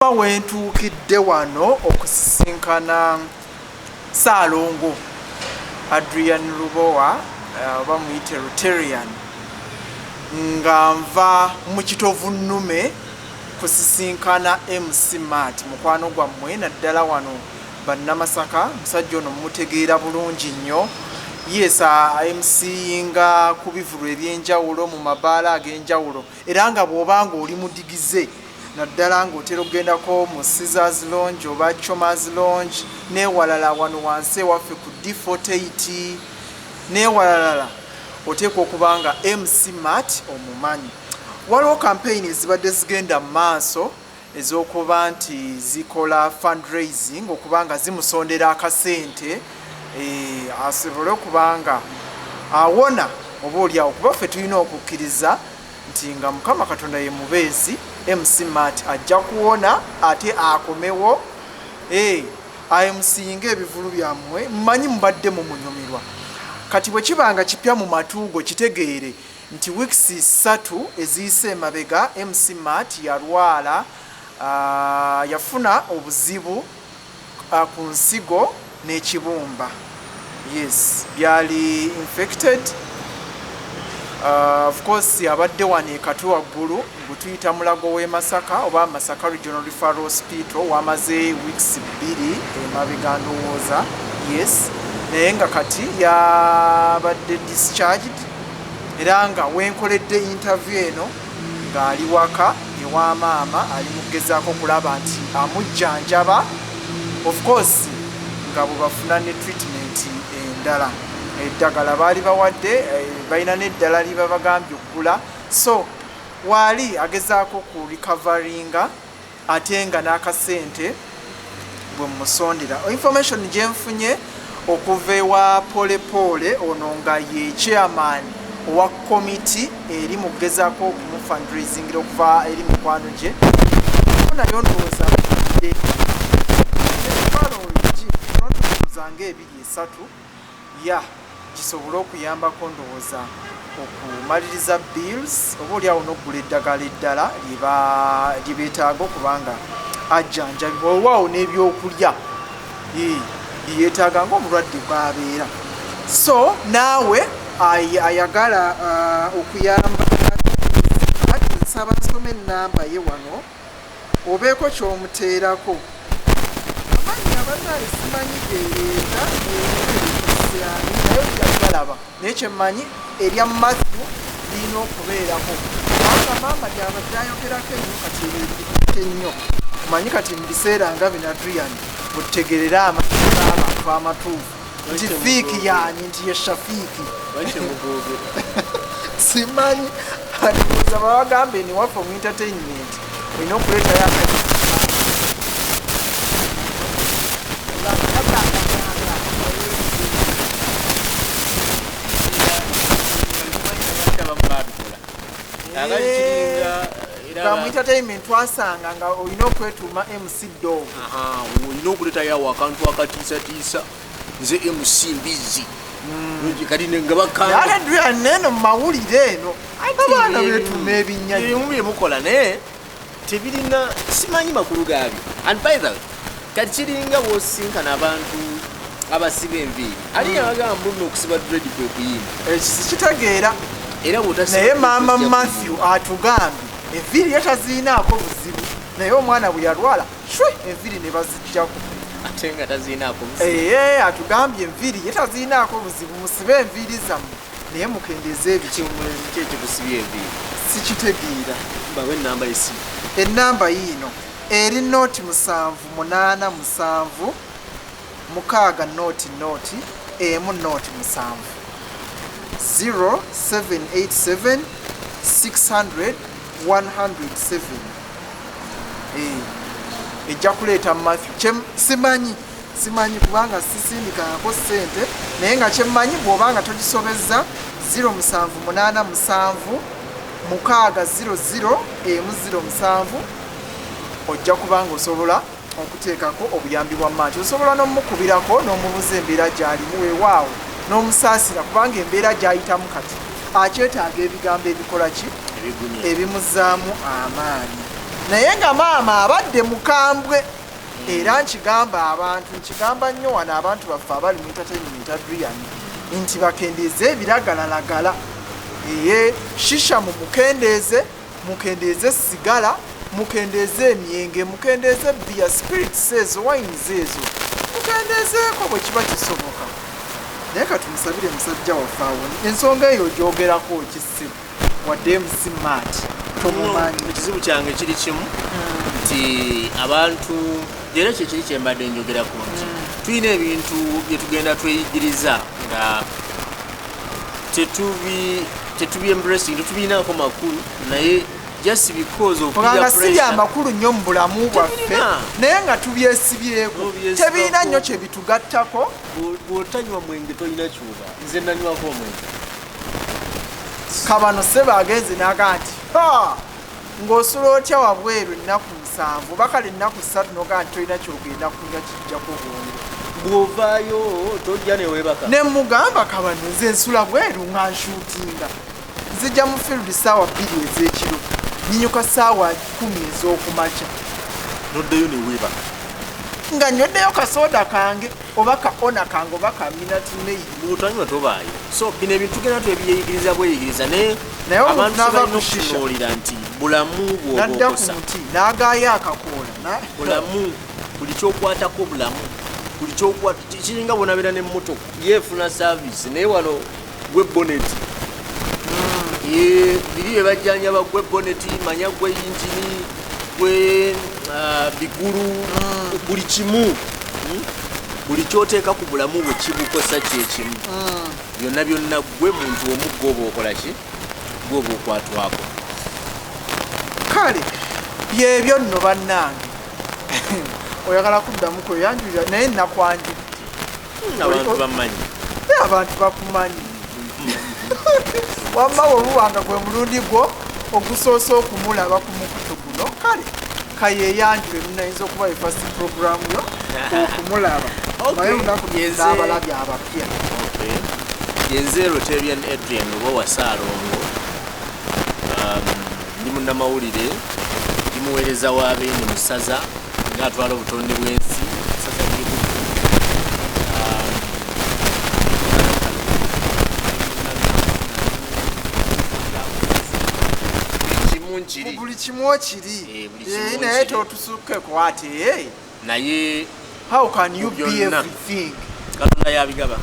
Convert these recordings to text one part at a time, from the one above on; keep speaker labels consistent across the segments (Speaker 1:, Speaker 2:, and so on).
Speaker 1: Wentuukidde wano okusisinkana Ssaalongo Adrian Lubowa, oba muyite Rotarian, nga nva mu Kitovu Nnume kusisinkana MC Mat, mukwano gwammwe, naddala wano Bannamasaka. Musajja ono mumutegeera bulungi nnyo. Yes, MCinga ku bivulu ebyenjawulo mu mabaala ag'enjawulo, era nga bw'oba nga oli mudigize, naddala ng'otera okugendako mu Caesars Lounge oba Chomas Lounge newalala wano wansi ewaffe ku D48 newalalala, oteekwa okuba nga MC Mat omumanyi. Waliwo campaign ezibadde zigenda mu maaso ez'okuba nti zikola fundraising, okuba nga zimusondera akasente asobole okuba nga awona oba oliawo, kuba ffe tulina okukkiriza nti nga Mukama Katonda ye mubeezi, MC Mat ajja kuwona ate akomewo aMCinga ebivulu byammwe. Mmanyi mubadde mumunyumirwa. Kati bwe kiba nga kipya mu matuugo, kitegeere nti weeks 3 eziyise emabega MC Mat yalwala, yafuna obuzibu ku nsigo n'ekibumba. Yes, byali infected. Of course abadde wano e Katwe waggulu gwe tuyita Mulago w'e Masaka oba Masaka Regional Referral Hospital, wamaze weeks 2 emabega ndowooza. Yes, naye nga kati yabadde discharged, era nga wenkoledde interview eno ng'ali waka ewa maama, ali mu kugezaako okulaba nti amujjanjaba, of course nga bwe bafuna ne treatment endala. Eddagala baali bawadde, balina n'eddala lye babagambye okugula, so waali agezaako ku recoveringa, ate nga n'akasente bwe musondera. Information gye nfunye okuva ewa Pole Pole ono, nga ye chairman owa komiti eri mu kugezaako okumufundraisingira okuva eri mikwano gye, nayo ndowooza emitwalo ndowooza ngaebiri esatu ya gisobole okuyambako ndowooza okumaliriza bills, oba oliawo n'okugula eddagala eddala lye beetaaga okubanga ajjanjabibwa, owaawo n'ebyokulya byeyeetaaga ngaomulwadde bw'abeera. So naawe ayagala okuyamba, nsaba nsome enamba ye wano obeeko ky'omuteerako. Amannya abannaale simanyi gereeta eani, naye ojja naye kyemmanyi erya Matthew lirina okubeerako, kubanga maama lyabadde ayogerako ennyo. Kati eryo ennyo omanyi, kati mu biseera nga bino, Adrian, mutegerere amannya g'abantu amatuufu nti Fiiki yaani, nti ye Shafiiki. Simanyi, ndowooza babagambe ni waffe mu entertainment olina okuleetayo akati. Nga mu entertainment twasanga nga olina okwetuuma MC Dog.
Speaker 2: Olina okuleetayo akantu akatiisatiisa, nze MC Mbizi. Kati nga bakanga
Speaker 1: Ate Adrian, neno mu mawulire eno abaana beetuuma ebinnya.
Speaker 2: Ebimu byemukola naye tebirina, simanyi makulu gaabyo. And by the way, kati kiringa bwosinkana abantu abasiba enviiri, ali abagamba mbuno okusiba dread kwe kuyimba.
Speaker 1: Ekisi kitegeera.
Speaker 2: Era bw'otasiba
Speaker 1: Naye
Speaker 2: dread
Speaker 1: maama
Speaker 2: tojja
Speaker 1: Matthew atugambye enviiri ye taziinaako buzibu, naye omwana bwe yalwala shwe enviiri ne baziggyako.
Speaker 2: Ate nga taziinaako buzibu.
Speaker 1: Ee, atugambye enviiri ye taziinaako buzibu. Musibe enviiri zammwe, naye mukendeeze ebiki.
Speaker 2: Omulenzi ki ekikusibye enviiri?
Speaker 1: Sikitegeera.
Speaker 2: Bawe enamba esimu.
Speaker 1: Enamba yiino eri 0 7 8 7 6 0 0 1 0 7, 0787 600 107. Ejja kuleeta Matthew. Simanyi kubanga sisindikangako ssente, naye nga kyemmanyi bw'obanga togisobezza 0787 600 107, ojja kubanga osobola okuteekako obuyambi bwa maaki. Osobola n'omukubirako n'omubuuza embeera gy'alimu, weewaawo n'omusaasira, kubanga embeera gy'ayitamu kati akyetaaga ebigambo ebikola ki?
Speaker 2: Ebigumya.
Speaker 1: Ebimuzaamu amaanyi. Naye nga maama abadde mukambwe, era nkigamba abantu, nkigamba nnyo wano abantu baffe abali mu entertainment, Adrian, nti bakendeeze ebiragalalagala. Eye shisha mumukendeeze, mukendeeze sigala, mukendeeze emyenge, mukendeeze beer, spirits ezo, wines ezo, mukendeezeeko bwe kiba kisoboka. Naye katumusabire musajja waffe awone. Ensonga eyo ogyogerako kisibu, wadde MC Mat tomumanyi?
Speaker 2: Ekizibu kyange kiri kimu, nti abantu era kyekiri kyembadde njogerako, nti tulina ebintu byetugenda tweyigiriza nga tetubi embracing, tetubiinaako makulu, naye just because of
Speaker 1: Kubanga si byamakulu nnyo mu bulamu bwaffe.
Speaker 2: Tebirina.
Speaker 1: Naye nga tubyesibyeko.
Speaker 2: Tubyesibako.
Speaker 1: Tebirina nnyo kye bitugattako.
Speaker 2: Bw'otanywa mwenge tolina kyuba. Nze nanywako omwenge.
Speaker 1: Kabano seba agenze naga nti, "Ha, ng'osula otya wabweru ennaku 7, bakale ennaku 3, nogaa nti tolina kyogenda kunywa kijjako bwongo?"
Speaker 2: Bw'ovaayo tojja neweebaka.
Speaker 1: Ne mugamba, "Kabano, nze nsula bweru nga nshootinga. Nzija mu field saawa 2 ez'ekiro, nyinyuka saawa 10 ez'okumakya."
Speaker 2: Noddayo neweebaka.
Speaker 1: Nga nyweddeyo kasooda kange oba ka ona kange oba ka Minute Maid.
Speaker 2: Bw'otanywa tobaayo. So bino ebintu tugenda twebyeyigiriza bweyigiriza, naye
Speaker 1: Naye omuntu
Speaker 2: abantu
Speaker 1: n'ava
Speaker 2: tebalina
Speaker 1: ku shisha.
Speaker 2: okutunuulira nti bulamu bw'oba
Speaker 1: Nadda ku
Speaker 2: okosa
Speaker 1: muti n'agaayo akakoola
Speaker 2: Bulamu, buli kyokwatako bulamu, buli kyokwata kiringa bwonabeera nemmotoka yeefuna service, naye wano gwe bonnet. Ye, biri bye bajjanjaba, gwe bonnet, manya gwe yingini, gwe bigulu, buli kimu. Buli kyoteeka ku bulamu bwe kibukosa kyekimu. Byonna byonna gwe muntu omu, gwoba okola ki, gwoba okwatwako.
Speaker 1: Kale byebyo nno bannange. Oyagala kuddamu kweyanjulira, naye nakwanjulidde.
Speaker 2: Abantu bamanyi.
Speaker 1: Naye abantu bakumanyi. Wamma bwebubanga gwe mulundi gwo ogusoose okumulaba ku mukutu guno, kale kayeyanjule. Lunayinza okuba e first program yo okumulaba.
Speaker 2: Okay.
Speaker 1: Naye olunaku n'abalabi abapya.
Speaker 2: Okay. Yenze Rotarian Adrian Lubowa Ssaalongo. Ndi munnamawulire, ndi muweereza wa Beene mu ssaza ng'atwala obutonde bw'ensi, ssaza ly'e Buddu. Buli kimu nkiri.
Speaker 1: Buli kimu okiri.
Speaker 2: Eh, buli kimu
Speaker 1: Naye
Speaker 2: nkiri.
Speaker 1: totusukkeko ate, eh.
Speaker 2: Naye
Speaker 1: How can you be
Speaker 2: byonna.
Speaker 1: everything?
Speaker 2: Katonda yabigaba,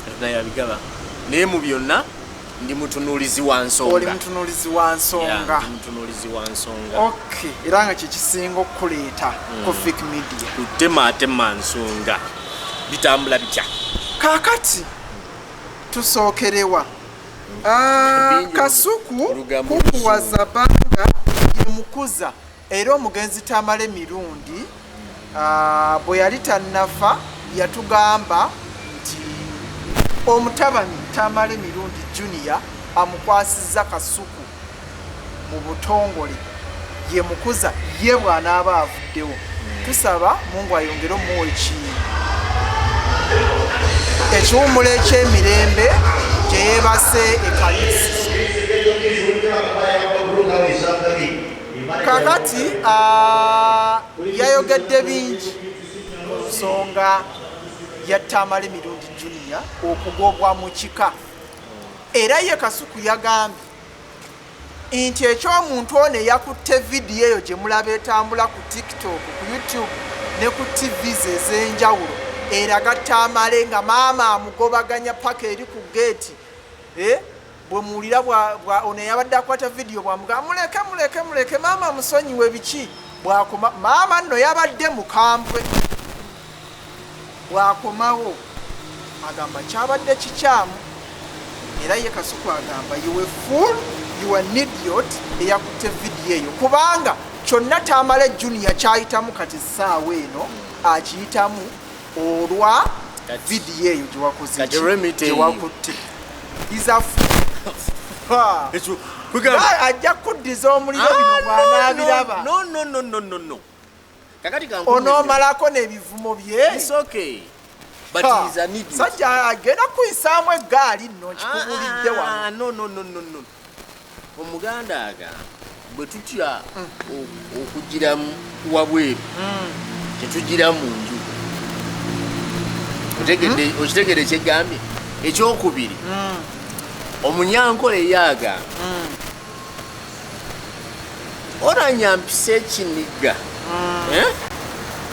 Speaker 2: Katonda yabigaba, naye mu byonna ndi mutunuulizi wa nsonga.
Speaker 1: Oli mutunuulizi wa nsonga.
Speaker 2: Yeah, ndi mutunuulizi wa nsonga.
Speaker 1: Okay, era nga kyekisinga okukuleeta ku Fik Media.
Speaker 2: Kutematema nsonga, bitambula bitya?
Speaker 1: Kaakati tusookerewa? Ah,
Speaker 2: Bingi.
Speaker 1: Kasuku
Speaker 2: Olugambo.
Speaker 1: Kukuwa Zabanga ye mukuza era omugenzi Tamale Mirundi, bwe yali tannafa yatugamba nti omutabani Tamale Mirundi Junior amukwasizza Kasuku mu butongole, ye mukuza ye bw'anaaba avuddewo. Tusaba Mungu ayongere omuwa ekiwummulo ekyemirembe gye yeebase ekanisa. Kakati yayogedde bingi ku nsonga ya Tamale Mirundi Junior okugobwa mu kika. Era ye Kasuku yagambye nti ekyomuntu ono eyakutte vidiyo eyo gye mulaba etambula ku TikTok, ku YouTube ne ku TVs ez'enjawulo, eraga Tamale nga maama amugobaganya paka eri ku geeti. Eh, bwe muwulira ono eyabadde akwata vidiyo bwamugamba, "Muleke, muleke, muleke, maama musonyiwe," biki, bwakoma maama nno yabadde mukambwe. Bwakomawo agamba kyabadde kikyamu. Era ye Kasuku agamba, "You a fool, you an idiot eyakutte vidiyo eyo, kubanga kyonna Tamale Junior kyayitamu kati essaawa eno akiyitamu olwa vidiyo eyo gyewakoze."
Speaker 2: Kati
Speaker 1: Ki?
Speaker 2: let me tell you.
Speaker 1: Gyewakutte. He's a fool.
Speaker 2: Ekyo, kwegamba-
Speaker 1: Ajja kuddiza omuliro bino
Speaker 2: Ah, no,
Speaker 1: bw'anaabiraba.
Speaker 2: no, no, no, no, no, no. Kakati kankunyonyola.
Speaker 1: Onoomalako n'ebivumo bye.
Speaker 2: It's okay. But
Speaker 1: Ha,
Speaker 2: he's an idiot.
Speaker 1: Sajja agenda kuyisaamu eggaali nno, nkikubulidde wano.
Speaker 2: Ah, no, no, no, no, no. Omuganda agamba Bwe tutya okugira wabweru, tetugira mu nju. Okitegedde kyegambye? Ekyokubiri, omunyankole yagamba, oranya mpisa ekiniga, eh?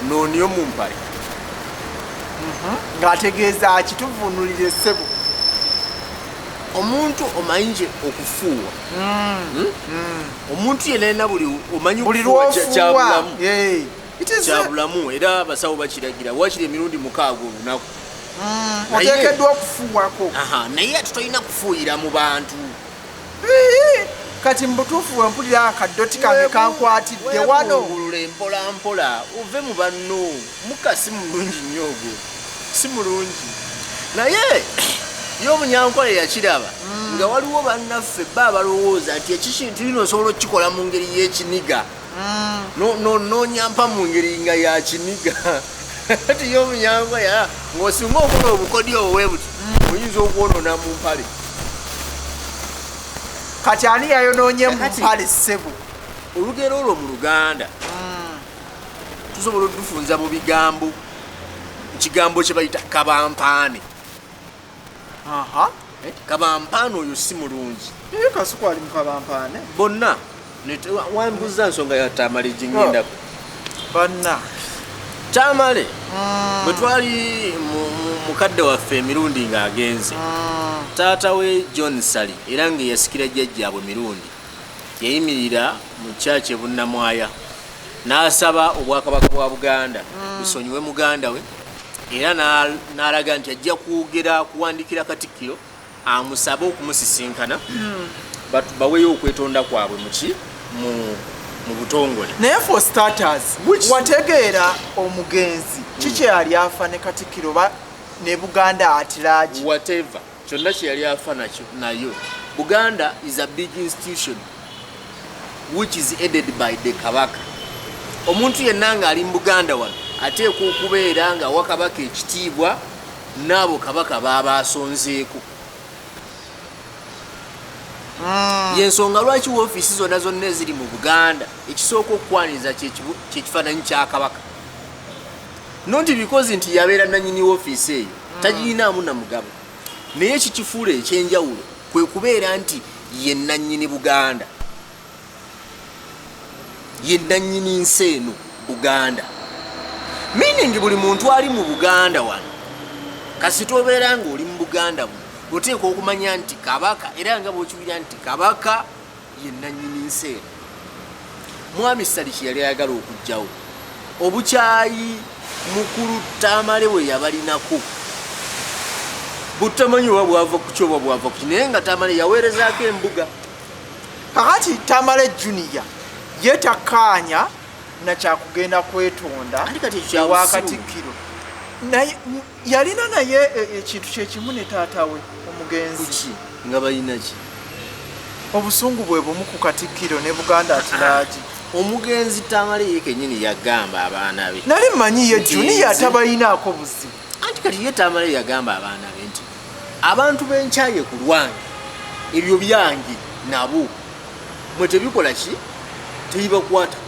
Speaker 2: Nooniyo mu mpale.
Speaker 1: Ng'ategeeza kituvunulire, ssebo.
Speaker 2: Omuntu omanyi nti okufuuwa, Omuntu yenna yenna, buli omanyi
Speaker 1: buli
Speaker 2: okufuuwa
Speaker 1: lwofuuwa
Speaker 2: kyabulamu.
Speaker 1: It is
Speaker 2: Kyabulamu, era abasawo bakiragira wakiri emirundi 6 olunaku.
Speaker 1: Oteekeddwa okufuuwako.
Speaker 2: Aha, naye ate tolina kufuuyira mu bantu.
Speaker 1: Ii, kati mu butuufu bwe mpulira akadoti kange kankwatidde wano.
Speaker 2: Weebungulule mpola mpola ove mu banno. Muka si mulungi nnyo, ogwo si mulungi. Naye ye omunyankole yakiraba nga waliwo bannaffe ba abalowooza nti ekikintu lino osobola okukikola mu ngeri y'ekiniga, nonyampa mu ngeri nga ya kiniga. Ati ye omunyankole ng'osinga okola obukodyo obwe buti, oyinza okwonoona mu mpale.
Speaker 1: Kati ani yayonoonye mu
Speaker 2: Kakati-
Speaker 1: mpale, ssebo?
Speaker 2: Olugero olwo mu Luganda tusobola odufunza mu bigambo, kigambo kye bayita kabampaane. Eh, kabampaane oyo si mulungi.
Speaker 1: Naye Kasuku ali mu kabampaane.
Speaker 2: Bonna wambuza nsonga ya Tamale gingendako.
Speaker 1: Banna.
Speaker 2: Tamale, bwe twali mukadde waffe emirundi ng'agenze, taata we John Sali, era nga yasikira jjajjaabwe Mirundi, yayimirira mu kyaki ebunnamwaya n'asaba obwakabaka bwa Buganda busonyiwe muganda we, era n'alaga nti ajja kwogera kuwandikira Katikkiro amusabe okumusisinkana, baweeyo okwetonda kwabwe muki mu butongole.
Speaker 1: Naye for starters, wategeera omugenzi kiki yali afa ne Katikkiro ba ne Buganda at large?
Speaker 2: Whatever, kyonna kye yali afa nakyo, nayo Buganda is a big institution which is headed by the Kabaka. Omuntu yenna ng'ali mu Buganda wano ateekwa okubeera nga wa Kabaka ekitiibwa n'abo Kabaka baaba asonzeeko. Yensonga lwaki woofiisi zonna zonna eziri mu Buganda ekisooka okukwaniriza kyekifaananyi kya Kabaka, not because nti yabeera nanyini woofiisi eyo, tagirinaamu na mugabo, naye ekikifuula ekyenjawulo kwe kubeera nti ye nannyini Buganda, ye nannyini nsi eno Buganda, meaning buli muntu ali mu Buganda wano, kasita obeera ng'oli mu Buganda buno, oteekwa okumanya nti Kabaka, era nga bw'okiwulira nti Kabaka ye nannyini nsi eno. Mwami Sali kye yali ayagala okuggyawo obukyayi mukulu Tamale we yabalinako, butamanyi oba bwava kuki oba bwava kuki, naye nga Tamale yaweerezaako embuga.
Speaker 1: Kakati Tamale Junior ye takkaanya nakyakugenda kwetonda
Speaker 2: Ate kati ekyo kya
Speaker 1: ewa
Speaker 2: busiru.
Speaker 1: Katikkiro. Naye yalina naye ekintu kyekimu ne taata we omugenzi.
Speaker 2: Kuki nga balina ki?
Speaker 1: Obusungu bwe bumu ku Katikkiro ne Buganda at large.
Speaker 2: Omugenzi Tamale ye kenyini yagamba abaana be.
Speaker 1: Nali mmanyi ye
Speaker 2: Nti
Speaker 1: Junior tabalinaako buzibu.
Speaker 2: Anti kati ye Tamale yagamba abaana be nti abantu benkyaye ku lwange, ebyo byange nabo, mwe tebikola ki, tebibakwatako.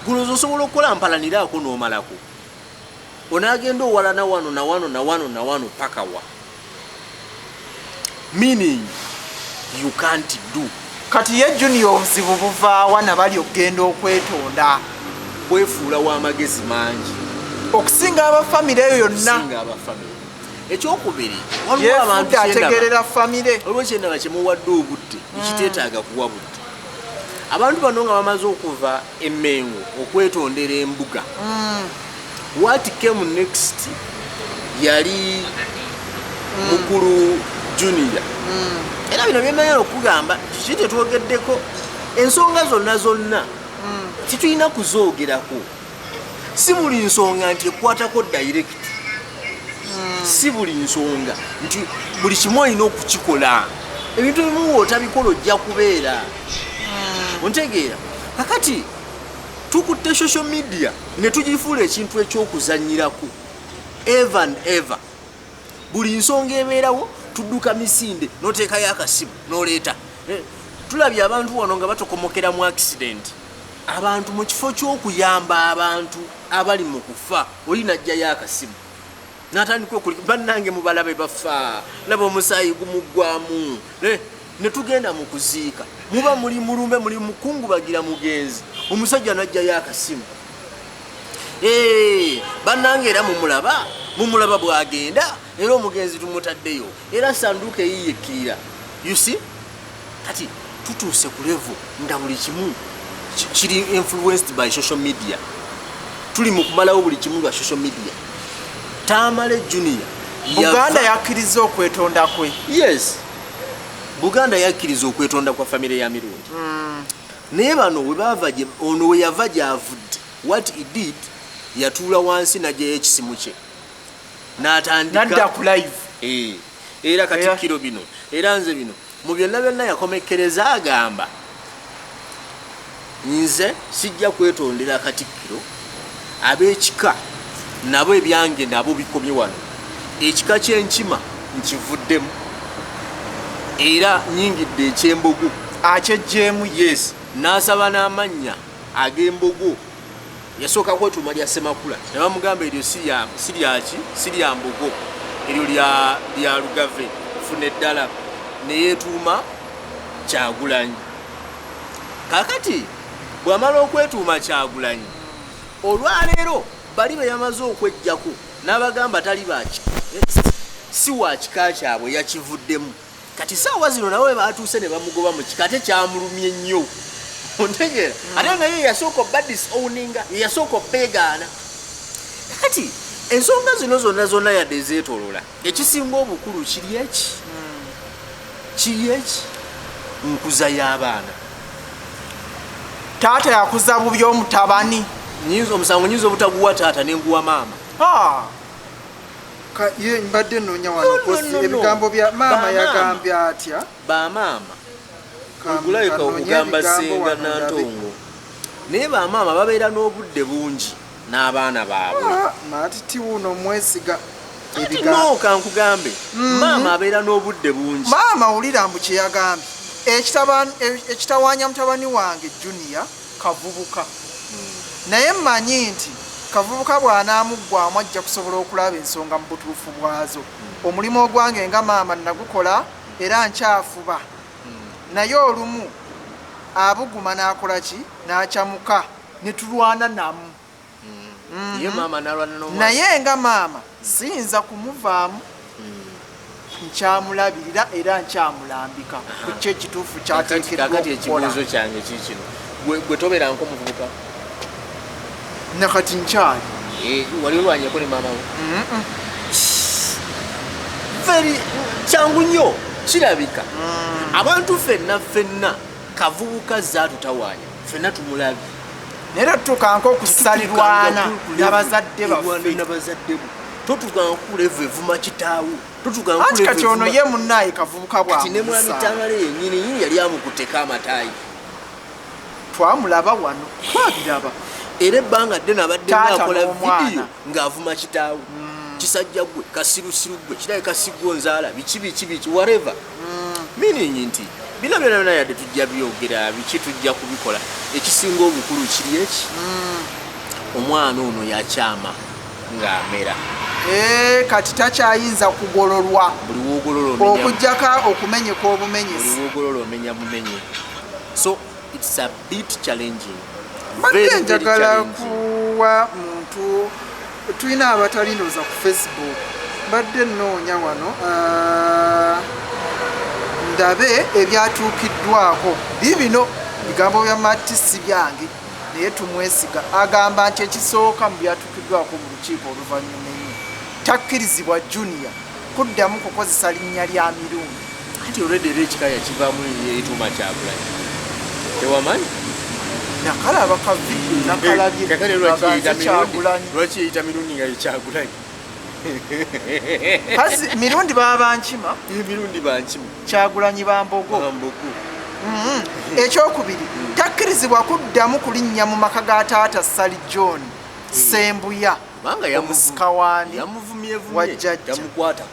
Speaker 2: Guloza osobola okukola mpalaniraako n'omalako, onaagenda owalana wano na wano na wano na wano paka wa? Meaning you can't do.
Speaker 1: Kati ye Junior obuzibu buvaawa nabali okugenda okwetonda?
Speaker 2: Kwefuula w'amagezi mangi
Speaker 1: okusinga abafamire eyo yonna.
Speaker 2: Okusinga abafamire. Ekyokubiri, waliwo abantu
Speaker 1: yefudde
Speaker 2: kyendaba
Speaker 1: ategerera famire.
Speaker 2: Waliwo kyendaba kyemuwadde obudde ekiteetaaga kuwa budde. Abantu bano nga bamaze okuva emmengo okwetondera embuga, what came next yali mukulu Junior. Era bino byemanyala okugamba kiki tetwogeddeko, ensonga zonna zonna titulina kuzoogerako. Si buli nsonga nti ekwatako direct, si buli nsonga nti buli kimu olina okukikola. Ebintu ebimu wootabikola ojja kubeera ontegeera. Kakati tukutte social media ne tugifuula ekintu ekyokuzanyirako ever and ever. Buli nsonga ebeerawo tudduka misinde, noteekayo akasimu noleeta. Tulabye abantu wano nga batokomokera mu accident. Abantu mu kifo ky'okuyamba abantu abali mu kufa, oli najjayo akasimu natandika okuli, bannange mubalabe bafa, laba omusaayi gumuggwamu. Ne tugenda mu kuziika, muba muli mulumbe, muli mukungubagira mugenzi, omusajja najjayo akasimu, "Bannange era mumulaba, mumulaba bwagenda, era omugenzi tumutaddeyo, era sanduuka eyiyekkirira." You see, kati tutuuse ku level nga buli kimu kiri influenced by social media. Tuli mu kumalawo buli kimu lwa social media. Tamale Junior
Speaker 1: Buganda yakkiriza okwetonda kwe.
Speaker 2: Yes, Buganda yakkiriza okwetonda kwa famire ya Mirundi. Naye bano webava, ono we yava gyavudde, what he did, yatuula wansi najjayo ekisimu kye
Speaker 1: n'atandika nadda ku live.
Speaker 2: Era katikkiro bino, era nze bino mu byonna byonna yakomekkereza agamba, nze sijja kwetondera katikkiro, ab'ekika nabo ebyange nabo bikomye wano, ekika ky'enkima nkivuddemu era nyingidde ekyembogo.
Speaker 1: Akyejjeemu.
Speaker 2: Yes, n'asaba n'amannya ag'embogo. Yasooka kwetuuma lya Semakula, ne bamugamba eryo si lyaki, si lya mbogo, eryo lya lugave, funa eddala. Neyeetuuma Kyagulanyi. Kakati bw'amala okwetuuma Kyagulanyi, olwaleero bali be yamaze okwejjako n'abagamba tali baki, si wa kika kyabwe, yakivuddemu. Kati saawa zino nabo batuuse ne bamugoba mu kika, ate kyamulumye nnyo, ontegeera? Ate nga ye yasooka obba disowninga, ye yasooka obbeegaana. Kati ensonga zino zonna zonna yadde ezeetolola, ekisinga obukulu kiri eki, kiri eki, nkuza y'abaana.
Speaker 1: Taata yakuza bubi omutabani.
Speaker 2: Nyinza omusango, nyinza obutaguwa taata nenguwa maama.
Speaker 1: Ah! Ye mbadde noonya wano.
Speaker 2: No, no,
Speaker 1: post
Speaker 2: no, no.
Speaker 1: Ebigambo bya maama.
Speaker 2: Bamaama.
Speaker 1: Yagambye atya?
Speaker 2: Bamaama ogulabika
Speaker 1: Kanoonye
Speaker 2: okugamba
Speaker 1: ebigambo
Speaker 2: senga
Speaker 1: wano ndabe.
Speaker 2: Nantongo, naye bamaama babeera n'obudde bungi n'abaana baabwe.
Speaker 1: Ah, Maatiti wuno mwesiga.
Speaker 2: Ati no, kankugambe, maama abeera n'obudde bungi.
Speaker 1: Maama, wulira mbu kyeyagambye, ekitawaanya mutabani wange Junior kavubuka, naye mmanyi nti kavubuka bw'anaamuggwamu ajja kusobola okulaba ensonga mu butuufu bwazo. Omulimu ogwange nga maama nagukola era nkyafuba, naye olumu abuguma n'akola ki, n'akyamuka ne tulwana namu.
Speaker 2: Ye maama n'alwana n'omwana.
Speaker 1: Naye nga maama siyinza kumuvaamu, nkyamulabirira era nkyamulambika ku kyo ekituufu kyateekeddwa
Speaker 2: Kakati
Speaker 1: okukola.
Speaker 2: Ekibuuzo kyange kikino, gwe tobeeranko muvubuka?
Speaker 1: Nakati nkyali.
Speaker 2: Wali olwanyeko ne maama we? Very kyangu nnyo, kirabika abantu ffenna ffenna kavubuka zaatutawaanya, ffenna tumulabye.
Speaker 1: Naye tetutuukanko okusalirwana n'abazadde baffe.
Speaker 2: N'abazadde bo totuukanga ku level evuma kitaawo, totuukanga
Speaker 1: Anti kati ono ye munaaye kavubuka
Speaker 2: kati ne mwami
Speaker 1: bwamusa.
Speaker 2: Tamale yennyini nyini yali amukuteko amataayi.
Speaker 1: Twamulaba wano, twabiraba.
Speaker 2: Era ebbanga ddene abadde
Speaker 1: Taata
Speaker 2: ngaakola
Speaker 1: n'omwana.
Speaker 2: vidiyo ng'avuma kitaawe, kisajja gwe, kasirusiru gwe, kirabe kasigwo nzaala, biki biki biki, whatever, meaning nti bino byona byona yadde tujja byogera biki, tujja kubikola, ekisinga obukulu kiri eki, omwana ono yakyama ng'amera.
Speaker 1: Kati takyayinza kugololwa.
Speaker 2: Buli wogolola omenya.
Speaker 1: Okugjako okumenyeka
Speaker 2: Buli
Speaker 1: obumenyesi.
Speaker 2: wogolola omenya bumenye, so it's a bit challenging.
Speaker 1: Mbadde
Speaker 2: Very, very
Speaker 1: njagala
Speaker 2: challenging.
Speaker 1: kuwa muntu, tulina abatalindooza ku Facebook. Mbadde nnoonya wano, ndabe ebyatuukiddwako. Bibino bigambo bya Matisi byange, naye tumwesiga. Agamba nti ekisooka mu byatuukiddwako mu lukiiko oluvannyuma ennyo, takkirizibwa Junior kuddamu kukozesa linnya lya Mirundi.
Speaker 2: Anti already era ekika yakivaamu, yetuuma Kyagulanyi, tewamanyi?
Speaker 1: Nakalaba ka vidiyo, nakalabye.
Speaker 2: Kakati lwaki
Speaker 1: Baganze
Speaker 2: yeyita Mirundi?
Speaker 1: Kyagulanyi.
Speaker 2: Lwaki yeyita Mirundi nga ye Kyagulanyi?
Speaker 1: Kazi Mirundi baba bankima.
Speaker 2: Mirundi bankima.
Speaker 1: Kyagulanyi bambogo.
Speaker 2: Bambogo.
Speaker 1: Ekyokubiri, takkirizibwa kuddamu kulinnya mu maka ga taata Sali John Sembuya,
Speaker 2: kubanga
Speaker 1: omusika waani
Speaker 2: yamuvumyevumye.
Speaker 1: Wa jjajja.
Speaker 2: Tamukwatako.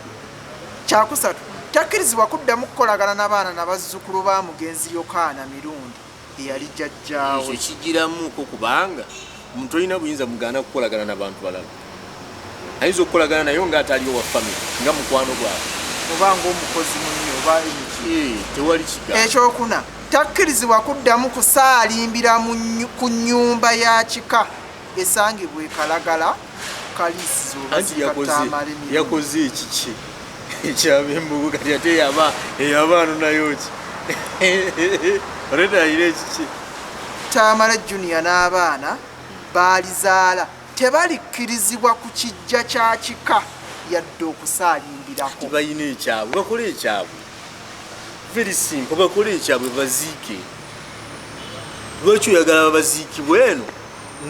Speaker 1: Kyakusatu, Takkirizibwa kuddamu kukolagana n'abaana na bazzukulu ba mugenzi Yokaana Mirundi eyali jjajjaawe.
Speaker 2: Ekyo kigiramuko kubanga omuntu olina buyinza mugaana kukolagana nabantu balala. Ayinza okukolagana naye nga ataliyo wa family, nga mukwano gwabwe,
Speaker 1: oba ng'omukozi munne oba emiki.
Speaker 2: Tewali kigambo.
Speaker 1: Ekyokuna, takkirizibwa kuddamu kusaalimbira ku nnyumba ya kika esangibwa e Kalagala Kalisizo.
Speaker 2: Anti yakoze ekiki ekyabembugu, kati ate yaba eyabaano nayo ki oleta ayina ekiki.
Speaker 1: Tamale Junior n'abaana baalizaala tebalikkirizibwa ku kijja kya kika yadde okusaalimbirako.
Speaker 2: Tibalina ekyabwe, bakole ekyabwe. Very simple, bakole ekyabwe, baziike. Lwaki oyagala babaziikibwe eno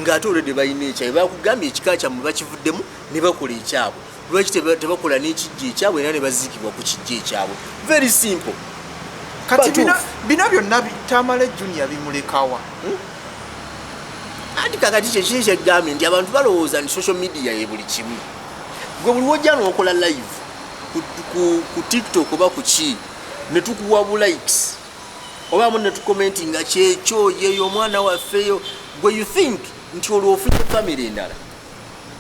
Speaker 2: ng'ate olwedde balina ekyabwe? Bakugambye ekika kyammwe bakivuddemu ne bakola ekyabwe. Lwaki tebakola n'ekijja ekyabwe era ne baziikibwa ku kijja ekyabwe? Very simple.
Speaker 1: Kati bino byonna Tamale Junior bimulekawa?
Speaker 2: Anti kakati kyekiri kyegambye nti abantu balowooza nti social media ye buli kimu. Gwe buli wojja n'okola live ku TikTok oba ku ki, ne tukuwa bu likes oba mu ne tucommentinga kyekyo, yeyo omwana waffeyo, gwe you think nti olwo ofunye family endala.